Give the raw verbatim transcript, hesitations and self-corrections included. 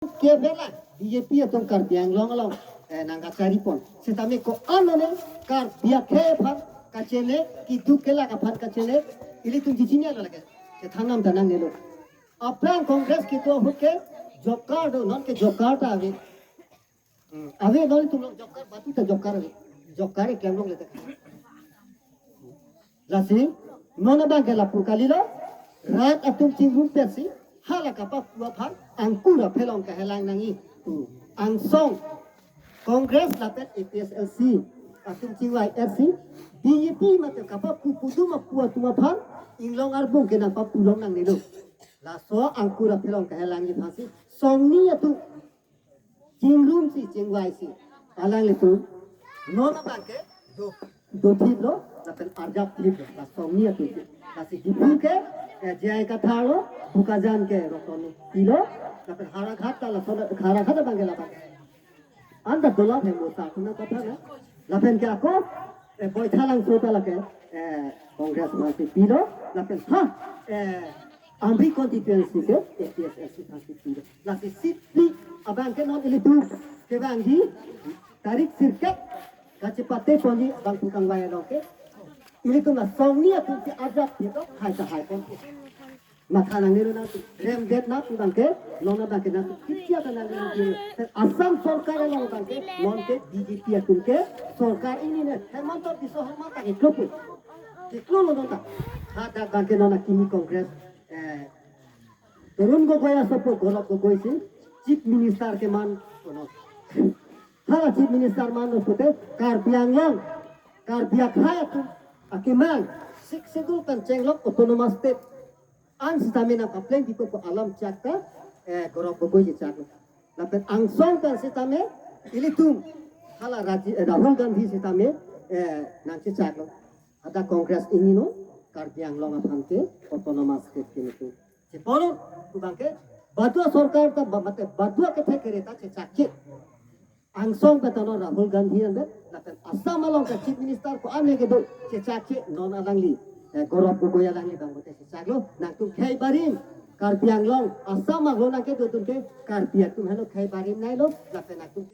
kevela B J P atum Karbi Anglong along, eh, nangkachari pon. Setame ko-an ne Karbi akhei aphan kachele, keduk kelak aphan kachele, ilitum chichinilo lake. Chethan nam ta nangnelo. Aphrang Congress kedo ahut ke job card do, non ke job card ta ave. Hmm, ave, non ilitum along job card, batu ta job card ave. Job card keklem longle ta. Lasi, non abang ke lapu kalilo, rat atum chingrum pensi, hala kapapu aphan, angkur aphelong kahelang nangji. Hmm. Angsong, Congress lapen A P H L C atum chingvai-etsi, B J P mate kapapu pudum apu atum aphan, inglong arbung ke nangpapu long nangnelo. Laso angkur aphelong kahelangji aphansi, songni atum chingrumsi, chingvaisi, alanglitum non abang ke do, dothiplo, lapen arjapthiplo, la songni atum ke. Lasi Diphu ke, eh, J I Kathar lo, Bokajan ke Ratan Engti lo, lapen Howraghat ta lason, Howraghat abang ke labang. Anta dola pheng mo sa kuna kotha na. Lapen ke ako, eh, Baithalangso ta lake, eh, Congress aphansi pilo, lapen ha, eh, Amri constituency ke A P H L C aphansi pilo. Lasi seat phli abang ke non ilitum kevangji tarik sirkep kachepate ponji abang pu kangvai along ke. Ilitum la songni atum si arjapthiplo, hai ta hai pon. Matha nangnelo nangtum, remdet nangtum abang ke, non abang ke nangtum, kichia ta nangnelo. Assam sorkar along abang ke, non ke B J P atum ke, sorkar ini ne, Himanta Biswa Sarma ta keklo pu. Keklolo non ta. Hadak abang ke non akimi Congress, eh, Tarun Gogoi asopo Gaurav Gogoi si Chief Minister keman kono. Hala Chief Minister manlo pute Karbi Anglong, Karbi akhei atum akemang Sixth Schedule pen chenglok Autonomous State an sitame nangpaplengpipo pu alam chak ta, eh, Gaurav Gogoi chechaklo. Lapen angsong pen sitame ilitum hala Raji-, eh, Rahul Gandhi sitame, eh, nangchechaklo. Hadak Congress ini no Karbi Anglong aphan ke Autonomous State ke nelitum. Chepolo, pu abang ke, batua sorkar ta ba-, mate, batua kethe kere ta chechakche. Angsong pen ta non Rahul Gandhi anvet, lapen Assam along ke Chief Minister ko-an ne kedo chechakche non alangli. Eh, Gaurav Gogoi alangli abang bote chechaklo, nangtum khei barim, Karbi Anglong, Assam along nangkedo atum ke, Karbi atum henlo khei barim nailo, lapen nangtum